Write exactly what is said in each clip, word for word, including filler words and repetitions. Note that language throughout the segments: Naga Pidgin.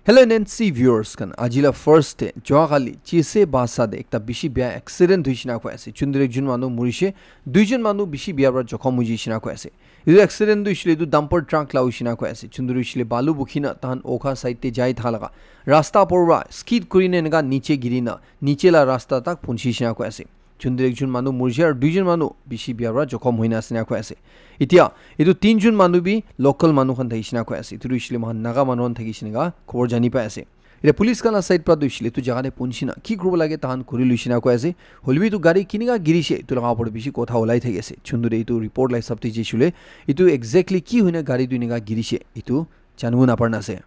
Hello N N C viewers khan, aji la first te, joa kali, Chise Basa te ekta bishi bia accident hoishe na koi ase. Chunduri ekjon manu murishe, duijon manu bishi bia pra jokhom hoishe na koi ase. Etu accident tu hoishe le etu dumper truck la hoishe na koi ase. Chunduri hoishe le balu bukhi na tahan Okha side te jai tha laga rasta por pra skid kuri na eneka niche giri na, niche la rasta tak punchi she na koi ase. Chunduri ekjon manu murishe aru duijon manu bishi bia pra jokhom hoina ase na koi ase. Etia, etu tinjon manu bi local manu khan thakishe na koi ase. Etu tu hoishe le moikhan Naga manu khan thakishe na khobor jani pai ase. Etia police khan la side pra tu hoishe le etu jaga te punchi na ki kuribo lage tahan kuri loishe na koi ase. Hoilebi etu gari kinika girishe etu laga opor te bishi kotha olai thaki ase. Chunduri etu report la hisab te jaishe le etu exactly ki hoina gari tu enika girishe etu janibo napar na ase.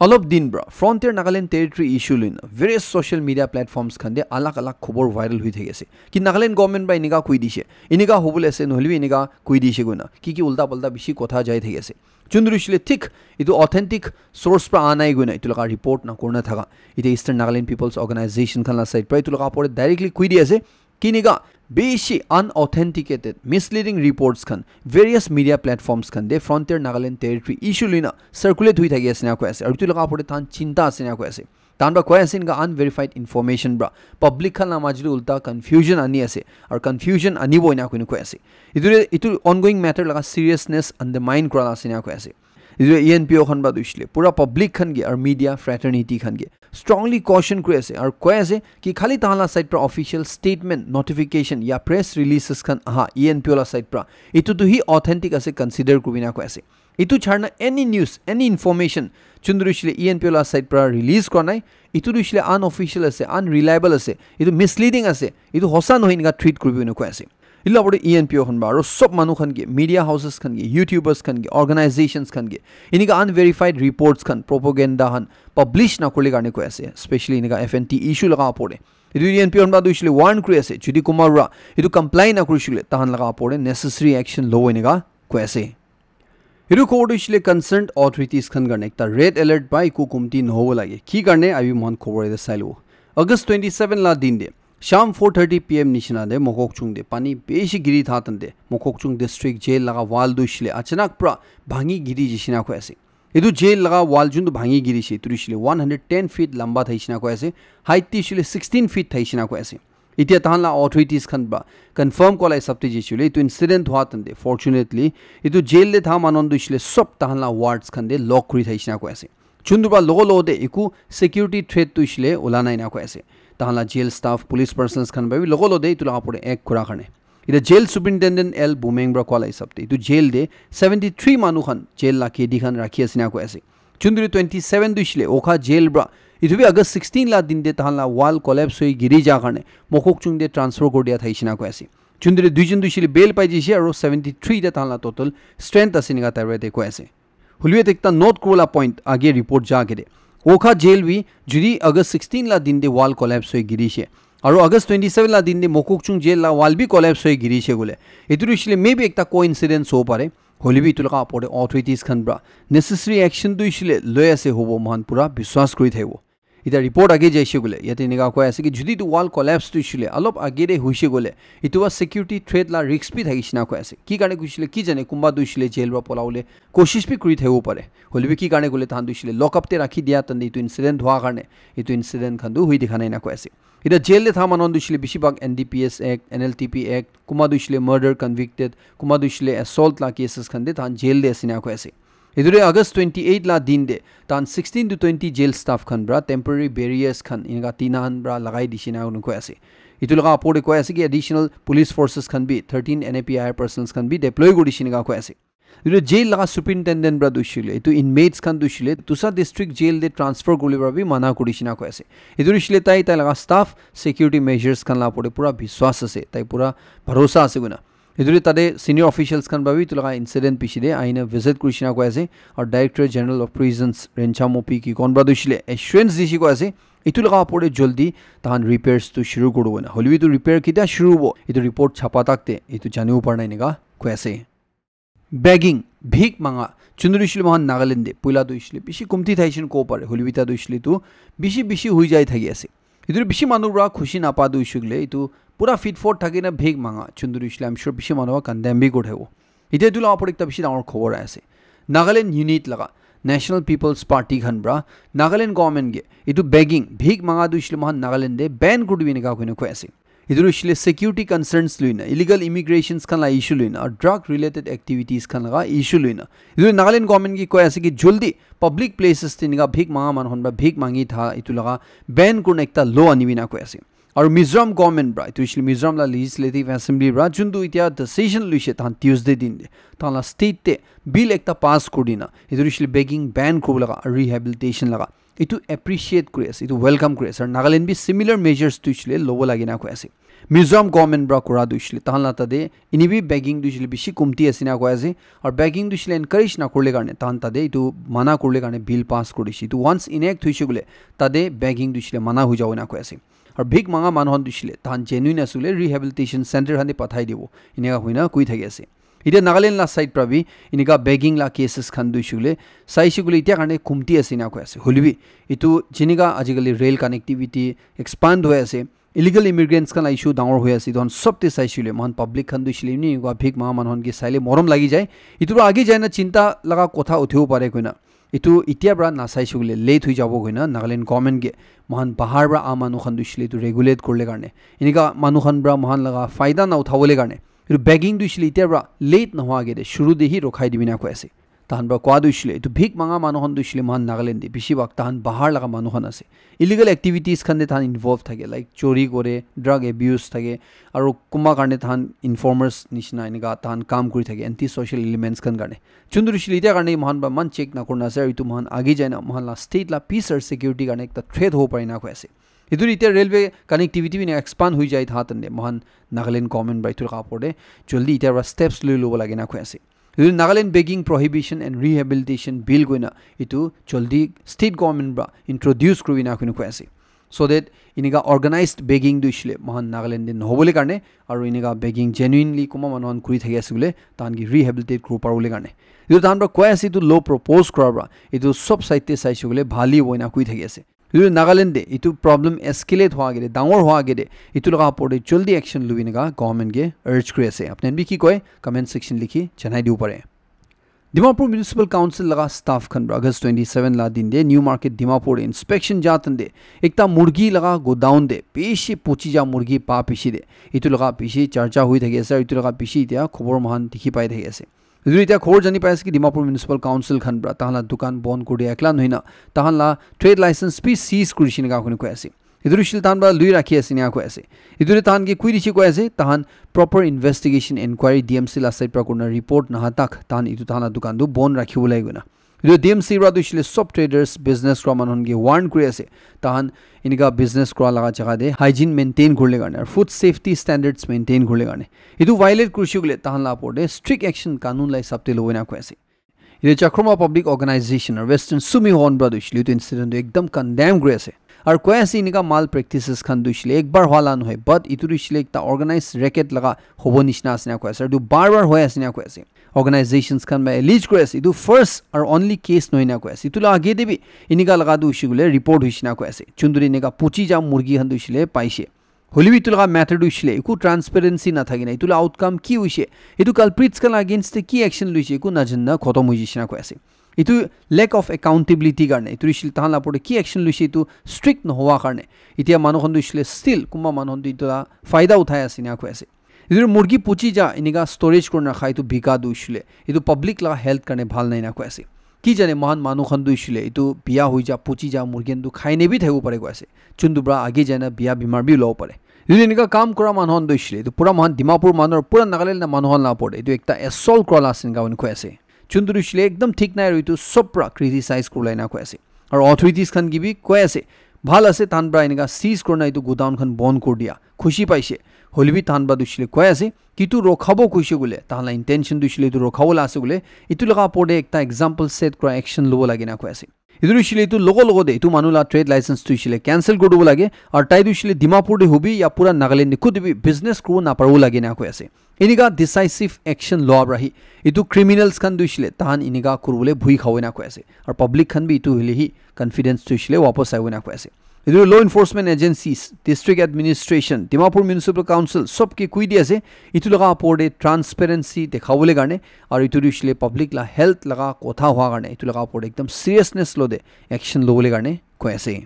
Alop din pra Frontier Nagaland Territory issue loina various social media platforms khan te alag alag khobor viral hoi thaki ase. Ki Nagaland government pra enika koi dishe, enika hobole ase, nohole bi enika koi dishe koina. Ki ki ulta palta bishi kotha jai thaki ase. Chunduri hoishe le thik etu authentic source pra anai koina etu laga report na kurna thaka. Etia Eastern Nagaland People's Organization khan la side pra etu laga opor te directly koi di ase. Kinika bishi unauthenticated, misleading reports khan various media platforms khan te Frontier Nagaland Territory issue loina circulate hoi thaki ase na koi ase. Aru etu laga opor te tahan chinta ase na koi ase. Tahan pra koi ase enika unverified information pra public khan la maji te ulta confusion ani ase. Aru confusion anibo ena koina koi ase. Etu, etu ongoing matter laga seriousness undermine kura la ase na koi ase. Etu E N P O khan pra tu hoishe le pura public khan ke aru media fraternity khan ke strongly caution kuri ase aru koi ase ki khali tahan la side pra official statement, notification ya press releases khan aha E N P O la side pra etu tu hi authentic ase consider kurina koi ase. Etu chharna any news, any information chunduri hoishe le E N P O la side pra release kura nai, etu tu hoishe le unofficial ase, unreliable ase, etu misleading ase, etu hosa nohoi enika treat kuribo ena koi ase. Etu la opor te E N P O khan pra aru sob manu khan ke, media houses khan ke, YouTubers khan ke, organizations khan ke enika unverified reports khan, propaganda khan publish na kurle karne koi ase, especially enika F N T issue laga opor te. Etu E N P O khan pra tu hoishe le warn kuri ase, jodi kunba pra etu comply na kurishe le tahan laga opor te necessary action lobo enika koi ase. Etu khobor tu hoishe le concerned authorities khan karne ekta red alert ba eku komti nohobo lage. Ki karne abi moikhan khobor yate sai lobo. August twenty seven la din te sham four thirty P M nishina te Mokokchung te pani bishi giri tha tan te Mokokchung district jail laga wall tu hoishe le achanak pra bhangi giri jaishe na koi ase. Etu jail laga wall jun tu bhangi girishe etu tu hoishe le one hundred ten feet lamba thaishe na koi ase. Height tu hoishe le sixteen feet thaishe na koi ase. Etia tahan la authorities khan pra confirm kura la hisab te jaishe le etu incident hua tan te fortunately etu jail te tha manu khan tu hoishe le sob tahan la wards khan te lock kuri thaishe na koi ase. Chunduri pra logo logo te eku security threat tu hoishe le ula nai na koi ase. Tahan la jail staff, police personnels khan pra bi logo logo te etu laga opor te act kura karne. Etia jail superintendent L Bumeng pra koi la hisab te etu jail te seventy three manu khan jail la kedi khan rakhi ase na koi ase. Chunduri twenty seven tu hoishe le Okha jail pra etu bi August sixteen la din te tahan la wall collapse hoi giri ja karne Mokokchung te transfer kuri dia thaishe na koi ase. Chunduri duijon tu hoishe le bail pai jaishe aru seventy three te tahan la total strength ase enika tai pra yate koi ase. Hoilebi yate ekta note kuribo la point age report ja age te. Okha jail bi jodi August sixteen la din te wall collapse hoi girishe aru August twenty seven la din te Mokokchung jail la wall bi collapse hoi girishe koile etu tu hoishe le maybe ekta coincidence hobo pare. Hoilebi etu laga opor te authorities khan pra necessary action tu hoishe le loi ase hobo moikhan pura biswas kuri thakibo. Etia report age jaishe koile yate enika koi ase ki jodi etu wall collapse tu hoishe le alop age te hoishe koile etu pra security threat la risk bi thakishi na koi ase. Ki karne hoishe le ki jane kunba tu hoishe le jail pra polabole koshish bi kuri thakibo pare. Hoilebi ki karne koile tahan tu hoishe le lock up te rakhi dia tan te etu incident hua karne etu incident khan tu hoi dikha nai na koi ase. Etia jail te tha manu khan tu hoishe le bishi bhag N D P S Act, N L T P Act, kunba tu hoishe le murder convicted, kunba tu hoishe le assault la cases khan te tahan jail te ase na koi ase. Etu te August twenty eight la din te tahan sixteen to twenty jail staff khan pra temporary barriers khan enika tina khan pra lagai dishe na koi ase. Etu laga opor te koi ase ki additional police forces khan bi thirteen N A P I R personnels khan bi deploy kuri dishe enika koi ase. Etu jail laga superintendent pra tu hoishe le etu inmates khan tu hoishe le Tusa district jail te transfer kuribole pra bi mana kuri dishe na koi ase. Etu tu hoishe le tai tai laga staff security measures khan la opor te pura biswas ase, tai pura bharosa ase koina. Etu te tate senior officials khan pra bi etu laga incident piche te ahina visit kurishe na koi ase. Aru Director General of Prisons Rencham Opi Kikon pra tu hoishe le assurance dishe koi ase etu laga opor te jaldi tahan repairs tu shuru kuribo koina. Hoilebi etu repair ketia shuru hobo etu report chapa tak te etu janibo para nai enika koi ase. Begging, bhik manga, chunduri hoishe le moikhan Nagaland te poila tu hoishe le bishi komti thaishe kobo pare, hoilebi etia tu hoishe le tu bishi bishi hoi jai thaki ase. Etu te bishi manu pra khushi napa tu hoishe koile etu pura fit fot thaki na bhik manga chunduri hoishe le I'm sure bishi manu pra condemn bi kuri thakibo. Etia etu la opor ekta bishi dangor khobor ahi ase. Nagaland unit laga National People's Party khan pra Nagaland government ke etu begging, bhik manga tu hoishe le moikhan Nagaland te ban kuri dibi enika koina koi ase. Etu tu hoishe le security concerns loina, illegal immigrations khan la issue loina, aru drug related activities khan laga issue loina. Etu Nagaland government ke koi ase ki jaldi public places te enika bhik manga manu khan pra bhik mangi tha etu laga ban kurina ekta law anibi na koi ase. Aru Mizoram government pra, etu hoishe le Mizoram la Legislative Assembly pra, juntu etia decision loishe tahan Tuesday din te, tahan la state te bill ekta pass kuri dina, etu hoishe le begging ban kuribo laga, rehabilitation laga, etu appreciate kuri ase, etu welcome kuri ase. Aru Nagaland bi similar measures tu hoishe le lobo lage na koi ase. Mizoram government pra kura tu hoishe le tahan la tate eni bi begging tu hoishe le bishi kumti ase na koi ase. Aru begging tu hoishe le encourage na kurle karne, tahan tate etu mana kurle karne bill pass kuri dishe. Etu once enact hoishe koile, tate begging tu hoishe le mana hoi jabo na koi ase. Aru bhik manga manu khan tu hoishe le, tahan genuine ase koile rehabilitation center khan te pathai dibo. Enika hoina koi thaki ase. Etia Nagaland la side pra bi enika begging la cases khan tu hoishe koile, saishe koile etia karne kumti ase na koi ase. Hoilebi, etu jenika ajikali rail connectivity expand hoi ase, illegal immigrants khan la issue dangor hoi ase, etu khan sob te saishe koile, moikhan public khan tu hoishe le, enika bhik manga manu khan ke saile morom lagi jai. Etu pra age jaina chinta laga kotha uthibo pare koina. Etu etia pra nasaishe koile late hoi jabo koina Nagaland government ke moikhan bahar pra aha manu khan tu hoishe le etu regulate kurle karne, enika manu khan pra moikhan laga faida na uthabole karne, etu begging tu hoishe le etia pra late nohwa age te shuru te hi rokhai dibi na koi ase. Tahan pra koa tu hoishe le etu bhik manga manu khan tu hoishe le moikhan Nagaland te bishi bhag tahan bahar laga manu khan ase. Illegal activities khan te tahan involve thake, like chori kore, drug abuse thake, aru kunba karne tahan informers nishina enika tahan kam kuri thake, anti social elements khan karne. Juntu hoishe le etia karne moikhan pra man check na kurina ase, aru etu moikhan age jaina moikhan la state la peace aru security karne ekta threat hobo pare na koi ase. Etu etia railway connectivity bi enika expand hoi jai tha tante moikhan Nagaland government pra etu laga opor te jaldi etia pra steps loi lobo lage na koi ase. Etu Nagaland Begging Prohibition and Rehabilitation Bill koina etu jaldi state government pra introduce kuribi na koina koi ase. So that enika organized begging tu hoishe le moikhan Nagaland te nohobole karne, aru enika begging genuinely kunba manu khan kuri thaki ase koile, tahan ke rehabilitate kuribo paribole karne. Etu tahan pra koi ase, etu law propose kura pra, etu sob side te saishe koile bhali hoina koi thaki ase. Etu Nagaland te etu problem escalate hwa age te, dangor hwa age te, etu laga opor te jaldi action lobi enika government ke urge kuri ase. Apni khan bi ki koi, comment section likhi janai dibo pare. Dimapur Municipal Council laga staff khan pra August twenty seven la din te New Market Dimapur te inspection ja tante ekta murgi laga godown te bishi pochi ja murgi pa bishi te, etu laga bishi charcha hoi thaki ase, etu laga bishi etia khobor moikhan dikhi pai thaki ase. Etu etia khobor jani pai ase ki Dimapur Municipal Council khan pra tahan la dukan bon kuri dia ekla nohoi na, tahan la trade license bi seize kurishe enika koina koi ase. Etu hoishe le tahan pra lui rakhi ase enika koi ase. Etu te tahan ke koi dishe koi ase, tahan proper investigation, inquiry D M C la side pra kurina report naha tak tahan etu tahan la dukan tu bon rakhibo lage koina. Etu D M C pra tu hoishe le sob traders, business kura manu khan ke warn kuri ase. Tahan enika business kura laga jaga te hygiene maintain kuribole karne, aru food safety standards maintain kuribole karne. Etu violate kurishe koile tahan la opor te strict action kanun la hisab te lobo enika koi ase. Etu Chakroma Public Organization aru Western Sumi Hon pra tu hoishe le etu incident tu ekdam condemn kuri ase. Aru koi ase enika mal practices khan tu hoishe le ekbar hwa la nohoi, but etu tu hoishe le ekta organized racket laga hobo nishina ase enika koi ase. Aru etu bar bar hoi ase enika koi ase. Organizations khan pra allege kuri ase, etu first aru only case nohoi enika koi ase. Etu la age te bi enika laga tu hoishe koile report hoishe enika koi ase. Juntu te enika pochi ja murgi khan tu hoishe le paishe. Hoilebi etu laga matter tu hoishe le eku transparency nathaki na, etu la outcome ki hoishe, etu culprits khan la against te ki action loishe, eku najana na khotom hoi jaishe enika koi ase. Etu lack of accountability karne, etu hoishe le tahan la opor te ki action loishe, etu strict nohowa karne, etia manu khan tu hoishe le still kunba manu khan tu etu la faida uthai ase enika koi ase. Etu murgi pochi ja enika storage kurina rakha etu bika tu hoishe le etu public la health karne bhal nai enika koi ase. Ki jane moikhan manu khan tu hoishe le etu biya hoi ja pochi ja murgi khan tu khai ne bi thakibo pare koi ase. Juntu pra age jaina biya bimar bi ulabo pare. Etu enika kam kura manu khan tu hoishe le etu pura moikhan Dimapur manu aru pura Nagaland la manu khan la opor te etu ekta assault kura la ase enika koi ase. Juntu tu hoishe le ekdam thik nai aru etu sob pra criticize kuribole enika koi ase. Aru authorities khan ke bi koi ase, bhal ase tahan pra enika seize kurina etu godown khan bon kuri dia, khushi paishe. Hoilebi tahan pra tu hoishe le koi ase, ki etu rokhabo koishe koile, tahan la intention tu hoishe le etu rokhabo la ase koile, etu laga opor te ekta example set kura action lobo lage enika koi ase. Etu tu hoishe le etu logo logo te etu manu la trade license tu hoishe le cancel kuri dibo lage, aru tai tu hoishe le Dimapur te hobi ya pura Nagaland te kut te bi business kuribo naparibo lage enika koi ase. Enika decisive action loa pra hi etu criminals khan tu hoishe le tahan enika kuribole bhui khabo na koi ase. Aru public khan bi etu hoile hi confidence tu hoishe le wapas aibo na koi ase. Etu law enforcement agencies, district administration, Dimapur Municipal Council sob ke koi di ase etu laga opor te transparency dekhabole karne, aru etu tu hoishe le public la health laga kotha hua karne etu laga opor te ekdam seriousness lo de action lobole karne koi ase.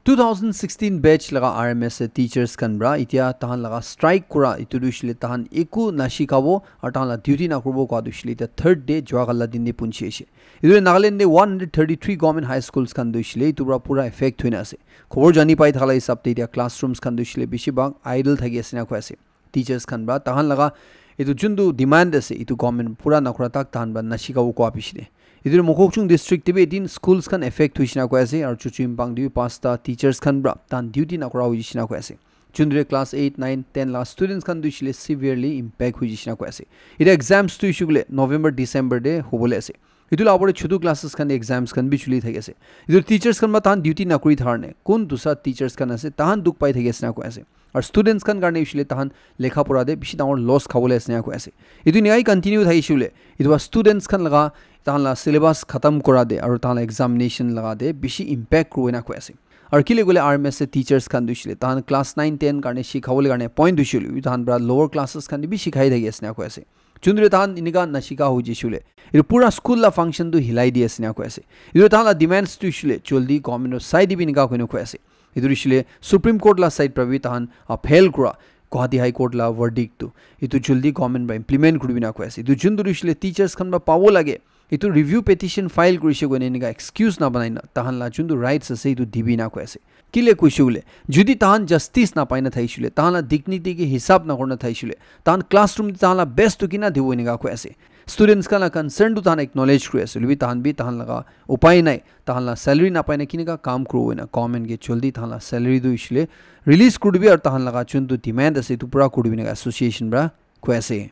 Two thousand sixteen batch laga R M S teachers khan pra etia tahan laga strike kura etu tu hoishe le tahan eku na shikabo aru tahan la duty na kuribo kua tu hoishe le etia third day jua kala din de punchi ase. Etu Nagaland de one hundred thirty-three government high schools khan tu hoishe le etu pra pura affect hoina ase. Khobor jani pai thakala hisab te etia classrooms khan tu hoishe le bishi bhag idle thaki ase na koi ase. Teachers khan pra tahan laga etu juntu demand ase etu government pura nakura tak tahan pra nashikabo kua bishi de. Etu Mokokchung district te bi etin schools khan affect hoishe na koi ase aru Chuchu Impang te bi pasta teachers khan pra tahan duty nakura hoishe na koi ase. Juntu class eight, nine, ten la students khan tu hoishe le severely impact hoishe na koi ase. Etu exams tu hoishe koile November, December te hobole ase. Etu la opor te chutu classes khan te exams khan bi chuli thaki ase. Etu teachers khan pra tahan duty nakuri thar ne kun dusa teachers khan ase tahan dukh pai thaki ase na koi ase. Aru students khan karne hoishe le tahan lekha pora te bishi dangor loss khabole ase na koi ase. Etu enika continue thakishe koile etu pra students khan laga tahan la syllabus khatam kura te aru tahan la examination laga te bishi impact kuribo na koi ase. Aru kile koile R M S teachers khan tu hoishe le tahan class nine, ten karne shikhabole karne appoint hoishe koile tahan pra lower classes khan te bi shikhai thaki ase na koi ase. Juntu tahan enika na shika hoishe koile etu pura school la function tu hilai di ase na koi ase. Etu tahan la demands tu hoishe le joldi government or side bi enika koina koi ase. Etu hoishe le Supreme Court la side pra bi tahan upheld kura Guwahati High Court la verdict tu etu joldi government pra implement kuribi na koi ase. Etu juntu hoishe le teachers khan pra pabo lage etu review petition file kurishe koina enika excuse na banai na tahan la juntu rights ase etu dibi na koi ase. Kile koishe koile jodi tahan justice na pai na thaishe koile tahan la dignity ke hisab na kurna thaishe koile tahan classroom te tahan la best tu kina dibo enika koi ase. Students khan la concern tu tahan acknowledge kuri ase hoilebi tahan bi tahan laga upai nai tahan la salary na pai na kinika kam kuribo na government ke joldi tahan la salary tu hoishe le release kuri dibi aru tahan laga juntu demand ase etu pura kuri dibi enika association pra koi ase.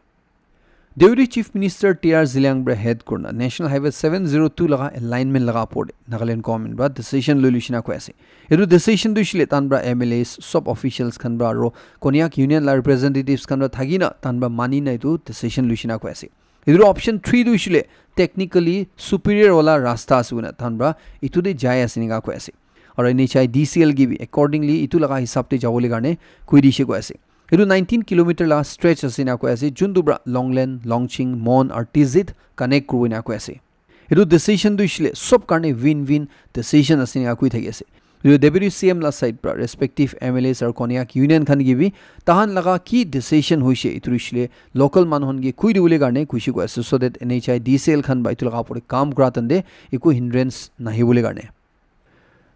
Deputy Chief Minister T R Zeliang pra head kurna National Highway seven zero two laga alignment laga opor te Nagaland government pra decision loi lushina koi ase. Etu decision tu hoishe le tahan pra M L As, sub officials khan pra aru Konyak Union la representatives khan pra thaki na tahan pra mani na etu decision lushina koi ase. Etu option three tu hoishe le technically superior wala rasta ase koina tahan pra etu te jai ase enika koi ase. Aru N H I D C L ke bi accordingly etu laga hisab te jabole karne koi dishe koi ase. Etu nineteen kilometer la stretch ase na koi ase, juntu pra Longlen, Longching, Mon aru Tizit connect kuribo na koi ase. Etu decision tu hoishe le sob karne win-win decision ase na koi thaki ase. Etu Deputy C M la side pra respective M L As aru Konyak Union khan ke bi tahan laga ki decision hoishe etu hoishe le local manu khan ke koi dibole karne koishe koi ase, so that N H I D C L khan pra etu laga opor te kam kura time te eku hindrance nahibole karne.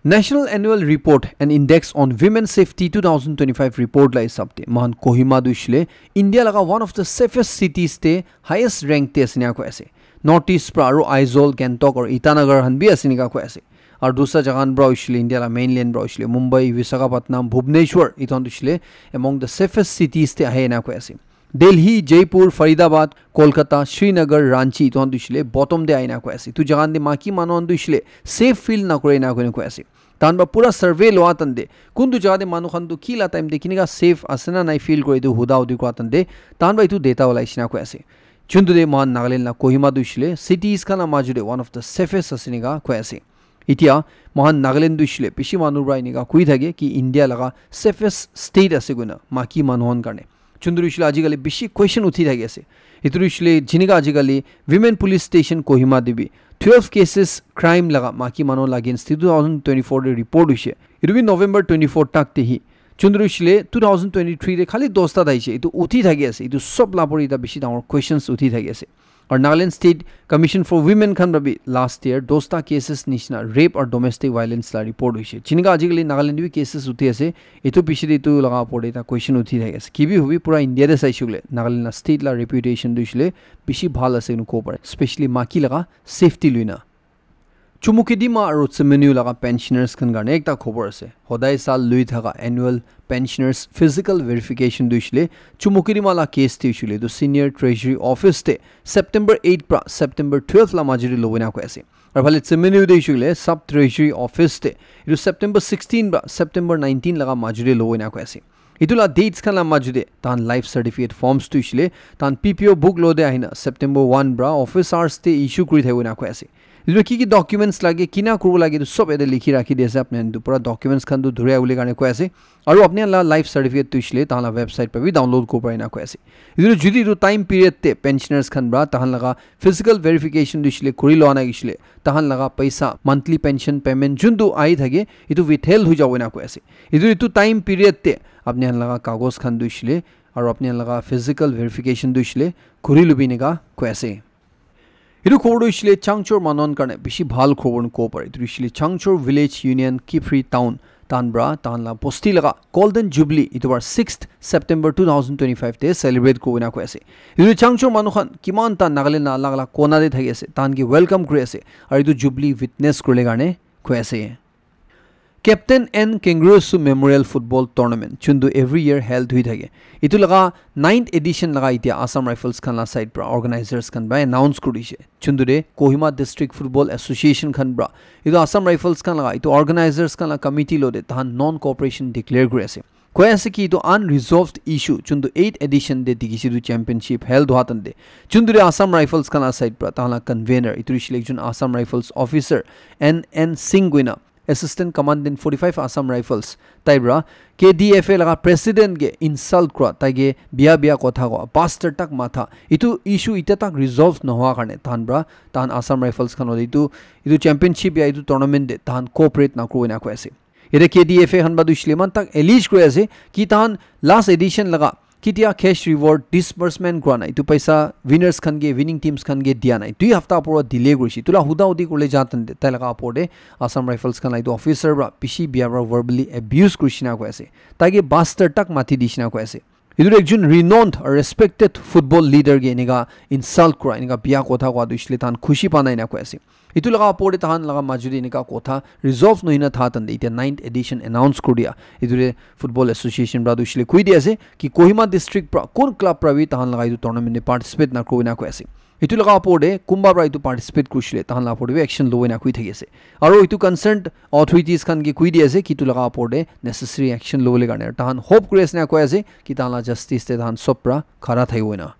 National Annual Report and Index on Women Safety two thousand twenty-five report la hisab te moikhan Kohima tu hoishe le India laga one of the safest cities te highest rank te ase ena koi ase. North East pra aru Aizawl, Gangtok aru Itanagar khan bi ase ena koi ase. Aru dusra jaga khan pra hoishe le India la mainland pra hoishe le Mumbai, Visakhapatnam, Bhubaneswar etu khan tu hoishe le among the safest cities te ahe ena koi ase. Delhi, Jaipur, Faridabad, Kolkata, Srinagar, Ranchi etu khan tu hoishe le bottom te ahi na koi ase. Etu jaga khan te maiki manu khan tu hoishe le safe feel na kore na koi na koi ase. Tahan pra pura survey loa time te kuntu jaga te manu khan tu ki la time te kinika safe ase na nai feel kore etu huda hudi kura time te tahan pra etu data ulai she na koi ase. Juntu te moikhan Nagaland la Kohima tu hoishe le cities khan la majo te one of the safest ase ena koi ase. Etia moikhan Nagaland tu hoishe le bishi manu pra enika koi thake ki India laga safest state ase koina maiki manu khan karne. Juntu tu hoishe le ajikali bishi question uthi thaki ase. Etu tu hoishe le jinika ajikali Women Police Station Kohima te bi twelve cases crime laga maiki manu la against te two thousand twenty-four te report hoishe. Etu bi November twenty-four tak te hi. Juntu tu hoishe le two thousand twenty-three te khali dosta thakishe. Etu uthi thaki ase. Etu sob la pori eta bishi dangor questions uthi thaki ase. Aru Nagaland State Commission for Women khan pra bi last year dosta cases nishina rape aru domestic violence la report hoishe. Jinika ajikali Nagaland te bi cases uthi ase. Etu piche te etu laga opor te ekta question uthi thaki ase. Ki bi hobi pura India te saishe koile Nagaland la state la reputation tu hoishe le bishi bhal ase koina kobo pare. Especially maiki laga safety lui na. Chumukedima aru Tseminyu laga pensioners khan karne ekta khobor ase. Hodai sal lui thaka annual pensioners physical verification tu hoishe le Chumukedima la case te hoishe le etu senior treasury office te September eight pra September twelve la majo te lobo ena koi ase. Aru phale Tseminyu te hoishe le sub treasury office te etu September sixteen pra September nineteen laga majo te lobo ena koi ase. Etu la dates khan la maju de tahan life certificate forms tu ishile tahan P P O book lo de ahina September one pra office hours te issue kuri thakibole na koi ase. Etu ki ki documents lage, kina kuribo lage, etu sob yate likhi rakhi di ase. Apni khan etu pura documents khan tu dhuri awole karne koi ase. Aru apni khan la life certificate tu ishile tahan la website pra bi download kuribo pare na koi ase. Etu jodi etu time period te pensioners khan pra tahan laga physical verification tu ishile kuri loa na ishile tahan laga paisa monthly pension payment juntu ahi thake etu withheld hui jabo na koi ase. Etu etu time period te apni khan laga kagos khan tu ishile aru apni khan laga physical verification tu ishile kuri lubi enika koi ase. Etu khobor tu ishile Changchor manuhan karne bishi bhal khobor kobo pare. Etu ishile Changchor Village Union Kiphire Town tahan pra tahan la bosti laga Golden Jubilee etu bar sixth September two thousand twenty-five te celebrate kuribo na koi ase. Etu Changchor manu khan kiman ta Nagaland la alag alag kona te thaki ase, tahan ke welcome kuri ase aru etu Jubilee witness kuribole karne koi ase. Captain N Kengurusu Memorial Football Tournament juntu every year held hui thake. Etu laga ninth edition laga itia Assam Rifles khan la side pra organizers khan pra announce kuri dishe. Juntu de Kohima District Football Association khan pra etu Assam Rifles khan laga etu organizers khan la committee lo de tahan non cooperation declare kuri ase. Koi ase ki etu unresolved issue juntu eighth edition de dikhi se etu championship held hua tan de. Juntu de Assam Rifles khan la side pra tahan la convener etu ishile ekjon Assam Rifles officer N N Singh koina Assistant Commandant forty-five Assam Rifles tai pra K D F A laga president ke insult kura, tai ke bia bia kotha koa, bastard tak matha. Etu issue itia tak resolve nohua karne tahan pra tahan Assam Rifles khan hoile etu etu championship ya etu tournament de tahan cooperate na kuribo na koi ase. Yate K D F A khan pra tu ishile eman tak allege kuri ase ki tahan last edition laga ketia cash reward disbursement kura nai. Etu paisa winners khan ke, winning teams khan ke dia nai. Dui hafta pura delay kurishe. Etu la huda hudi kuribole ja tan de tai laga opor de Assam Rifles khan la etu officer pra bishi bia pra verbally abuse kurishe na koi ase. Tai ke bastard tak mati dishe na koi ase. Etu ekjon renowned or respected football leader ke enika insult kura, enika bia kotha koa tu ishile tahan khushi pa nai na koi ase. Etu laga opor de tahan laga maju de enika kotha resolve nohoi na tha tan de etia ninth edition announce kuri dia. Etu de Football Association pra tu ishile koi di ase ki Kohima district pra kon club pra bi tahan laga etu tournament de participate na kuribo na koi ase. Etu laga opor de kunba pra etu participate kurishile tahan la opor de bi action lobo na koi thaki ase. Aru etu concerned authorities khan ke koi di ase ki etu laga opor de necessary action lobole karne. Tahan hope kuri ase na koi ase ki tahan la justice de tahan sob pra khara thakibo na.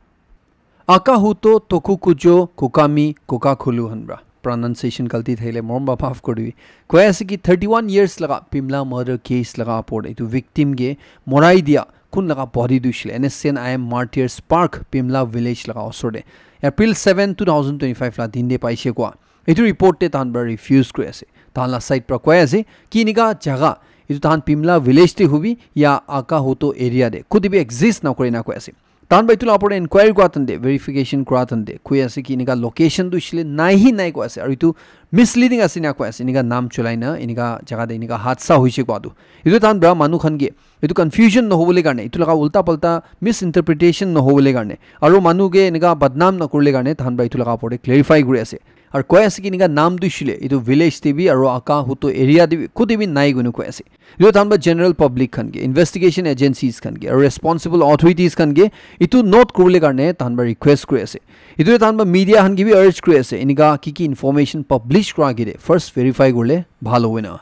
Akahuto Tokukujo Kokami Kokakhulu hanbra. Pronunciation galti thakile morom ba maaf kuri dibi. Koi ase ki thirty-one years laga Pimla murder case laga opor de etu victim ke morai dia kun laga body tu ishile N S C N I M Martyrs Park Pimla village laga osor de April seven, two thousand twenty-five la din de paise koa. Etu report te tahan para refuse kuri ase. Tahan la side para koi ase ki enika jaga etu tahan Pimla village te hobi ya Akahuto area de koti bi exist na kore na koi ase. Tahan para etu la opor te inquiry kura tan de, verification kura tan de koi ase ki enika location tu hoishe le nai hi nai koi ase aru etu misleading ase na koi ase, enika naam cholai na enika jaga te enika hadsa hoishe koi tu. Etu tahan para manu khan ke etu confusion nohobole karne, etu laga ulta palta misinterpretation nohobole karne, aru manu ke enika badnaam nakoribole karne tahan para etu laga opor te clarify kuri ase. Aru koi ase ki enika naam tu hoishe le etu village te bi aru Akahuto area te bi koti bi nai koina koi ase. Etu tahan para general public khan ke, investigation agencies khan ke, aru responsible authorities khan ke etu note kuribole karne tahan para request kuri ase. Etu tahan para media khan ke bi urge kuri ase, enika ki ki information publish kura age te first verify kurile bhal hobo na.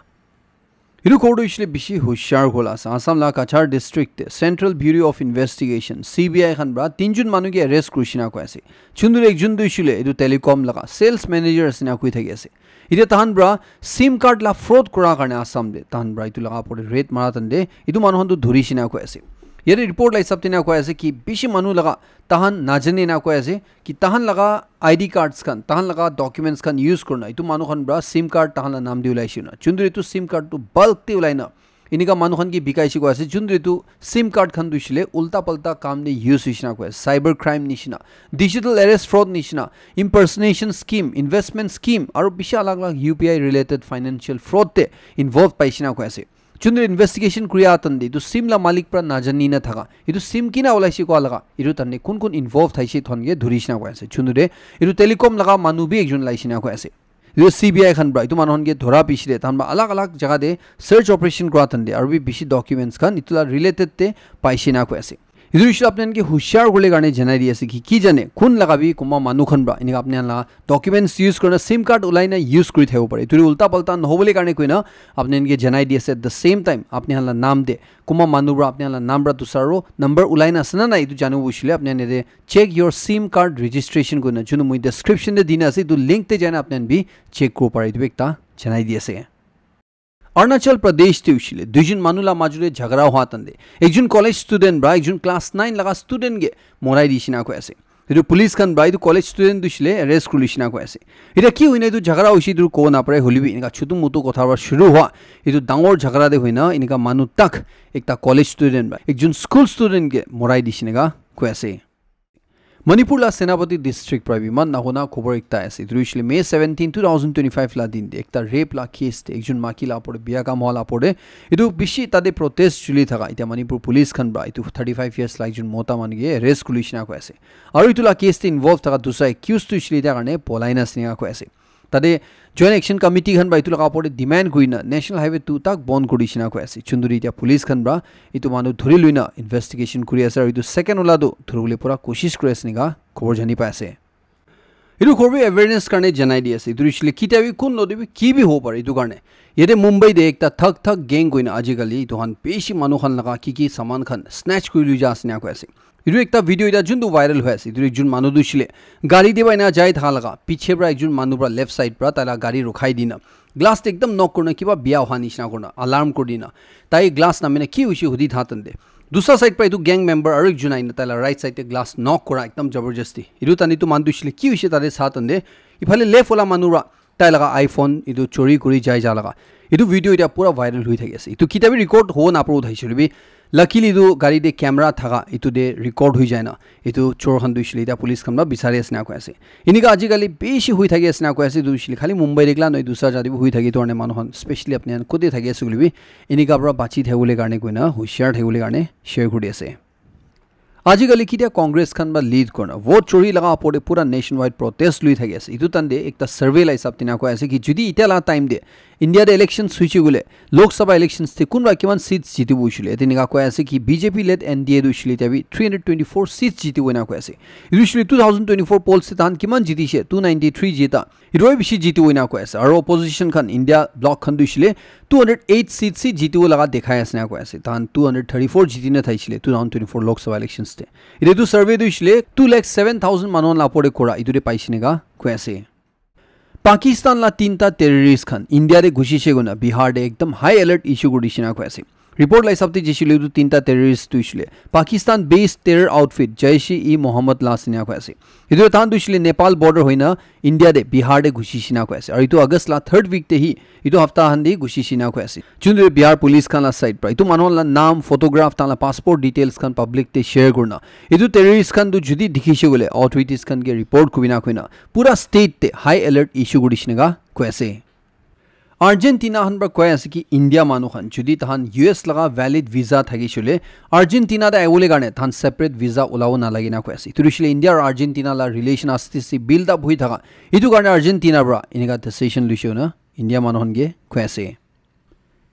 Etu khobor tu hoishe le bishi hushar hola ase. Assam la Cachar district te Central Bureau of Investigation, C B I khan para tinjon manu ke arrest kurishe na koi ase. Chundur ekjon tu hoishe le etu telecom laga sales manager ase na koi thaki ase. Etia tahan para sim card la fraud kura karne Assam te tahan para etu laga opor te raid mara tan de etu manu khan tu dhurishe na koi ase. Yate report la hisab te na koi ase ki bishi manu laga tahan najane na koi ase ki tahan laga I D cards khan, tahan laga documents khan use kurina etu manu khan para sim card tahan la naam te ulaishe na. Chundur etu sim card tu bulk te ulai na enika manu khan ke bikai se koi ase. Chundur etu sim card khan tu hoishe le ulta palta kam te use hoishe na koi ase. Cyber crime nishina, digital arrest fraud nishina, impersonation scheme, investment scheme, aru bishi alag alag U P I related financial fraud te involve paishe na koi ase. Chundur investigation kuri atan de etu sim la malik para najani na thaka, etu sim kina ulaishe koi laga, etu tane kun kun involve thaishe thon ke dhurishe na koi ase. Chundur de etu telecom laga manu bi ekjon laishe na koi ase. Etu C B I khan para etu manu khan ke dhora piche te tahan para alag alag jaga te search operation kura tan de aru bi bishi documents khan etu la related te paishe na koi ase. Etu hoishe apni khan ke hushiar kule karne janai di ase ki, ki jane, kun laga bi kunba manu khan pra, enika apni khan la documents use kurina sim card ulai na use kuri thaibo pare. Etu ulta palta nohobole karne koina apni khan ke janai di ase. At the same time, apni khan la naam te kunba manu pra apni khan la naam pra dusra number ulai na ase na nai, etu janibo hoishe le apni khan yate check your sim card registration koina, junu moi description te dina ase, etu link te jaina apni khan bi check kuribo pare. Etu bi ekta janai di ase. Arunachal Pradesh te hoishe le duijon manu la majo te jhagara hua tan te ekjon college student pra ekjon class nine laga student ke morai di shina koi ase. Etu police khan pra etu college student tu hoishe le arrest kuri shina koi ase. Eta ki hoina etu jhagara hoishe etu kobo napare, hoilebi enika chutu mutu kotha pra shuru hua etu dangor jhagara te hoina enika manu tak ekta college student pra ekjon school student ke morai di shina koi ase. Manipur la Senapati district pra bi eman nahuna khobor ekta ase. Etu hoishe le May seventeen, two thousand twenty-five la din te ekta rape la case te ekjon maki la opor te biya kam hua la opor te etu bishi tate protest chuli thaka. Eta Manipur police khan pra etu thirty-five years la ekjon mota manu ke arrest kuri shina koi ase. Aru etu la case te involve thaka dusra accused tu hoishe le eta karne polai na ase enika koi ase. Tate Joint Action Committee khan pra etu laga opor te demand kurina National Highway two tak bon kuri shina koi ase. Chunduri eta police khan pra etu manu dhuri luina investigation kuri ase aru etu second wala tu dhuribole pura koshish kuri ase enika khobor jani pai ase. Etu khobor bi awareness karne janai di ase. Etu hoishe le kitia bi kun lo te bi ki bi hobo pare etu karne. Yate Mumbai te ekta thak thak gang koina ajikali etu khan bishi manu khan laga ki ki saman khan snatch kuri lui ja ase enika koi ase. Etu ekta video eta juntu viral hoi ase. Etu ekjon manu tu hoishe le gari te pra ena jai thaka laga piche pra ekjon manu pra left side pra tai la gari rukhai dina glass te ekdam knock kurina kiba biya hua nishina kurina alarm kuri dina tai glass namina ki hoishe hudi tha tan te dusra side pra etu gang member aru ekjon aina tai la right side te glass knock kura ekdam jabardasti. Etu tani tu manu tu hoishe le ki hoishe tate sa tan te ephale left wala manu pra tai laga iPhone etu chori kuri jai ja laga etu video eta pura viral hoi thaki ase. Etu kitia bi record hobo napare uthai shile bi luckily etu gari te camera thaka etu te record hoi jai na etu chor khan tu hoishe le eta police khan pra bisari ase enika koi ase. Enika ajikali bishi hoi thaki ase enika koi ase. Etu hoishe le khali Mumbai te ekla nohoi dusra jati bi hoi thaki etu karne manu khan specially apni khan kote thaki ase koile bi enika pra bachi thakibole karne koina hushiar thakibole karne share kuri ase. Ajikali kitia Congress khan pra lead kurina vote chori laga opor te pura nationwide protest lui thaki ase. Etu tan te ekta survey la hisab te enika koi ase ki jodi etia la time te India te elections hoishe koile Lok Sabha elections te kunba kiman seats jitibo hoishe le etu enika koi ase ki B J P led N D A tu hoishe le eta bi three hundred twenty-four seats jitibo enika koi ase. Etu hoishe le two thousand twenty-four polls te tahan kiman jitishe two ninety-three jita etu bishi jitibo enika koi ase. Aru opposition khan India bloc khan tu hoishe le two hundred eight seats se jitibo laga dekhai ase enika koi ase. Tahan two hundred thirty-four jiti na thaishe le two thousand twenty-four Lok Sabha elections te. Etu tu survey tu hoishe le two lakh seven thousand manu khan la opor te kura etu te paishe enika koi ase. Pakistan la tinta terrorist khan India te ghusi she koina Bihar te ekdam high alert issue kuri dishina koi ase. Report la hisab te jishile etu tinta terrorist tu hoishe le Pakistan based terror outfit Jaish-e-Mohammed la ase enika koi ase. Etu tahan tu hoishe le Nepal border hoina India te Bihar te ghusi she enika koi ase. Aru etu August la third week te hi etu hafta khan te ghusi she enika koi ase. Juntu Bihar police khan la side pra etu manu la naam, photograph, tahan la passport details khan public te share kurina etu terrorist khan tu jodi dikhishe koile authorities khan ke report kurina koina pura state te high alert issue kuri dishina koi ase. Argentina khan pra koi ase ki India manu khan jodi tahan U S laga valid visa thakishe le Argentina te ahibole karne tahan separate visa ulabo nalage na koi ase. Etu hoishe le India aru Argentina la relation ase ase build up hoi thaka etu karne Argentina pra enika decision loishe koina India manu khan ke koi ase.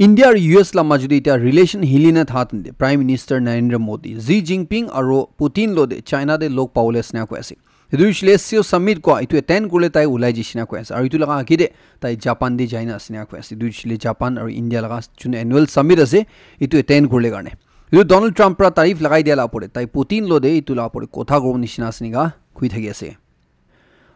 India aru U S la majo te eta relation hili na tha tante Prime Minister Narendra Modi, Xi Jinping aru Putin lo te China te log pabole ase enika koi ase. Etu hoishe le Seoul Summit kua etu attend kurle tai ulai jaise enika koi ase. Aru etu laga age te tai Japan te jai na ase enika koi ase. Etu hoishe le Japan aru India laga jun annual summit ase, etu attend kurle karne. Etu Donald Trump pra tarif lagai dia la opor te tai Putin lo te etu la opor te kotha kuribo nishina ase enika koi thaki ase.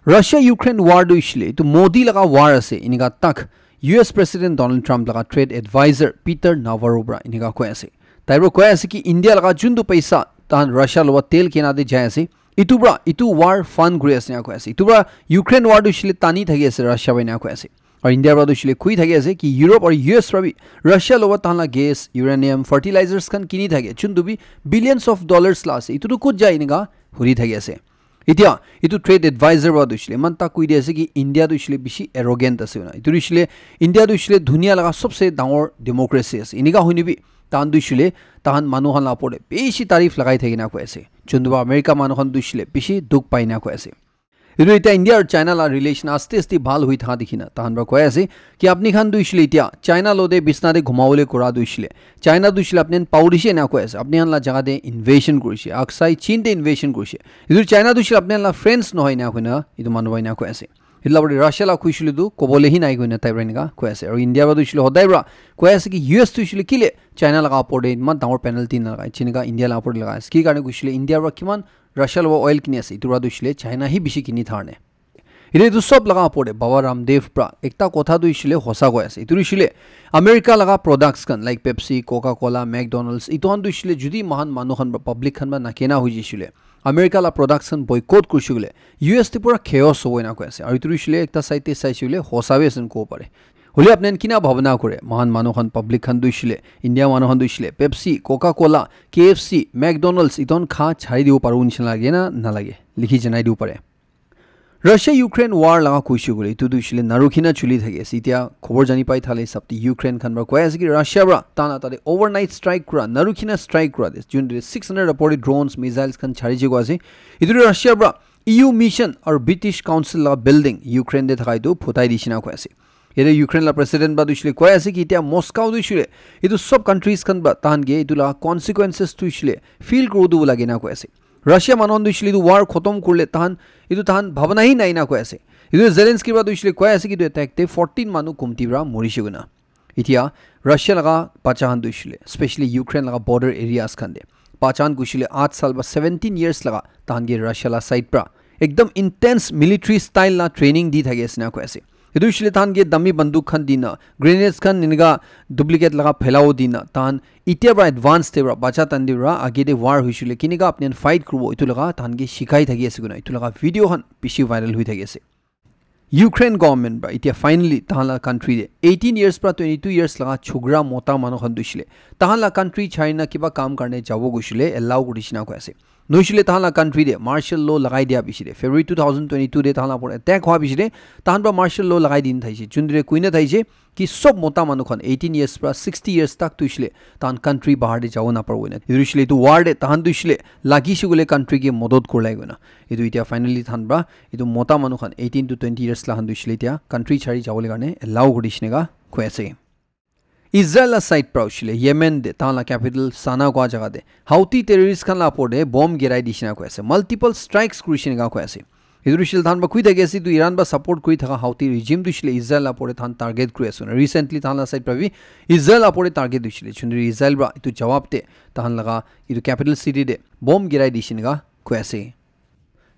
Russia Ukraine war tu hoishe le etu Modi laga war ase enika tak U S President Donald Trump laga trade advisor Peter Navarro pra enika koi ase. Tai pra koi ase ki India laga juntu paisa tahan Russia lowa tel kena te jai ase, etu pra etu war fund kuri ase enika koi ase. Etu pra Ukraine war tu hoishe le tani thaki ase Russia pra enika koi ase. Aru India pra tu hoishe le koi thaki ase ki Europe aru U S pra bi Russia lowa tahan la gas, uranium, fertilizers khan kini thake juntu bi billions of dollars la ase. Etu tu kot jai enika huri thaki ase. Etia etu trade advisor pra tu hoishe le eman tak koi di ase ki India tu hoishe le bishi arrogant ase koina. Etu tu hoishe le India tu hoishe le dunia laga sobse dangor democracy ase. Enika hoine bi tahan tu hoishe le tahan manu khan la opor te bishi tarif lagai thaki na koi ase. Juntu pra America manu khan tu hoishe le bishi dukh pai na koi ase. Etu etiya India aru China la relation aste aste bhal hui thaka dikhina tahan para koi ase ki apni khan tu hoishe le etiya China lo te bisna te ghumawole kura tu hoishe le, China tu hoishe le apni khan pauri she ena koi ase, apni khan la jaga te invasion kurishe, Aksai Chin te invasion kurishe. Etu China tu hoishe le apni khan la friends nohoi ena koina etu manu para ena koi ase. Etu la pore Russia la khuishe le tu kobole hi nai koina tai para eneka koi ase. Aru India para tu hoishe le hodai para koi ase ki U S tu hoishe le kile China laga opor te iman dangor penalty na lagai, jenika India la opor te lagai ase. Ki karne koishe le India para kiman Russia lowa oil kini ase, etu para tu hoishe le China hi bishi kini tharne. Ede etu sob laga opor te Baba Ramdev para ekta kotha tu hoishe le hosa koi ase. Etu hoishe le America laga products khan like Pepsi, Coca-Cola, McDonald's, etu khan tu hoishe le jodi mahan manu khan para public khan para nakena hoi jaishe le, America la products khan boycott kurishe le, U S te pura chaos hobo ena koi ase. Aru etu hoishe le ekta side te saishe le hosa bi ase kobo pare. Hole apni khan kina bhabna kore, mahan manu khan public khan tu hoishe le, India manu khan tu hoishe le, Pepsi, Coca-Cola, K F C, McDonald's, etu khan kha chari dibo paribo nishina lage na nalage? Likhi janai dibo pare. Russia Ukraine war laga koishe koile, etu tu hoishe le narukhina chuli thaki ase. Etiya khobor jani pai thale hisab te Ukraine khan para koi ase ki Russia para tahan la tate overnight strike kura, narukhina strike kura de, jun te six hundred apore drones, missiles khan chari je koi ase. Etu tu Russia para E U mission aru British Council laga building Ukraine te thaka etu phutai dishina koi ase. Yate Ukraine la president para tu hoishe le koi ase ki etiya Moscow tu hoishe le etu sob countries khan para tahan ke etu la consequences tu hoishe le feel kuri dibo lage na koi ase. Russia manu khan tu hoishe le etu war khotom kurile tahan etu tahan bhabna hi nai na koi ase. Etu Zelensky para tu hoishe le koi ase ki etu attack te fourteen manu kumti para morishe koina. Etiya Russia laga bacha khan tu hoishe le, especially Ukraine laga border areas khan te, bacha khan koishe le eight sal ba seventeen years laga tahan ke Russia la side para ekdam intense military style la training di thaki ase na koi ase. Etu hoishe le tahan ke dami banduk khan dina, grenades khan enika duplicate laga phelao dina, tahan etiya para advance te para bacha tahan te para age te war hoishe le kenika apni khan fight kuribo etu laga tahan ke shikai thaki ase koina etu laga video khan bishi viral hui thaki ase. Ukraine government para etiya finally tahan la country te eighteen years para twenty-two years laga chukra mota manu khan tu hoishe le tahan la country chari na kiba kam karne jabo koishe le allow kuri dishina koi ase. Nohoishe le tahan la country te martial law lagai dia piche te, February two thousand twenty-two te tahan la upor attack hua piche te, tahan para martial law lagai dina thaishe. Jun te koina thaishe ki sob mota manu khan eighteen years para sixty years tak tu hoishe le tahan country bahar te jabo naparibo koina. Etu hoishe le etu war te tahan tu hoishe le lagishe koile country ke modot kurlai koina. Etu etiya finally tahan para etu mota manu khan eighteen to twenty years la khan tu hoishe le etiya country chari jabo le karne allow kuri dishina ka koi ase. Israel la side para hoishe le Yemen te tahan la capital Sanaa kua jaga te Houthi terrorist khan la upor te bomb girai dishina koi ase. Multiple strikes kurishe nika koi ase. Etu hoishe le tahan para koi thaki ase, etu Iran para support kuri thaka Houthi regime tu hoishe le Israel la upor te tahan target kuri ase. Recently tahan la side para bi Israel la upor te target hoishe le. Chundri Israel para etu jawab te tahan laga etu capital city te bomb girai dishina ka koi ase.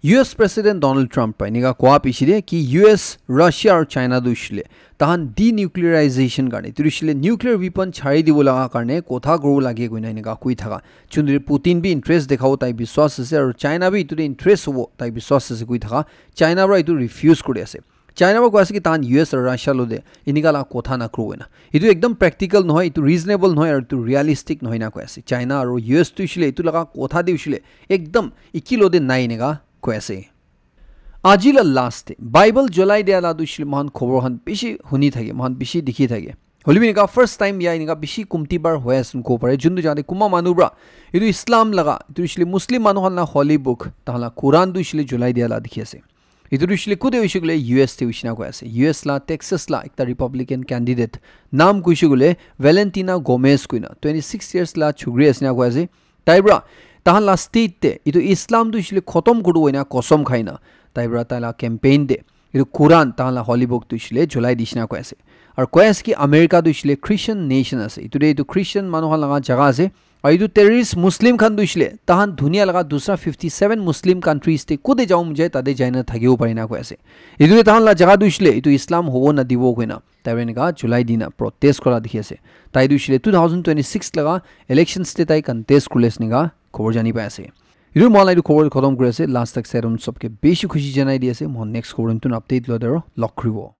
U S President Donald Trump para enika koa piche te ki U S, Russia aru China tu hoishe le tahan denuclearization karne, etu hoishe le nuclear weapon chari dibo laga karne kotha kuribo lage koina enika koi thaka. Chundri Putin bi interest dekhabo tai biswas ase aru China bi etu te interest hobo tai biswas ase koi thaka. China para etu refuse kuri ase. China para koi ase ki tahan U S aru Russia lo te enika la kotha nakuribo koina. Etu ekdam practical nohoi, etu reasonable nohoi, aru etu realistic nohoi na koi ase. China aru U S tu hoishe le etu laga kotha te hoishe le ekdam eki lo te nai enika koi ase. Aji la last te Bible jolai dia la tu hoishe le moikhan khobor khan bishi huni thake, moikhan bishi dikhi thake. Hoile bi enika first time ya enika bishi kumti bar hoi ase kobo pare. Jun tu jaga te kunba manu para etu Islam laga, etu hoishe le Muslim manu khan la holy book, tahan la Quran tu hoishe le jolai dia la dikhi ase. Etu tu hoishe le kute hoishe koile U S te hoishe na koi ase. U S la Texas la ekta Republican candidate, naam koishe koile Valentina Gomez koina, twenty six years la chukri ase na koi ase. Tai para tahan la state te etu Islam tu hoishe le khotom kuri dibo koina kosom khai na, tai para tai la campaign te etu Quran, tahan la holy book tu hoishe le jolai dishina koi ase. Aru koi ase ki America tu hoishe le Christian nation ase, etu te etu Christian manu khan laga jaga ase. Aru etu terrorist Muslim khan tu hoishe le tahan dunia laga dusra fifty seven Muslim countries te kute jabo mon jai tate jai na thakibo pare na koi ase. Etu te tahan la jaga tu hoishe le etu Islam hobo nadibo koina tai para enika jolai dina protest kura dikhi ase. Tai tu hoishe le two thousand twenty six laga elections te tai contest kuri ase enika khobor jani pai ase. Etu moikhan la etu khobor khotom kuri ase. Last tak sai rum sobke bishi khushi janai di ase. Moikhan next khobor notun update loi daro log kuribo.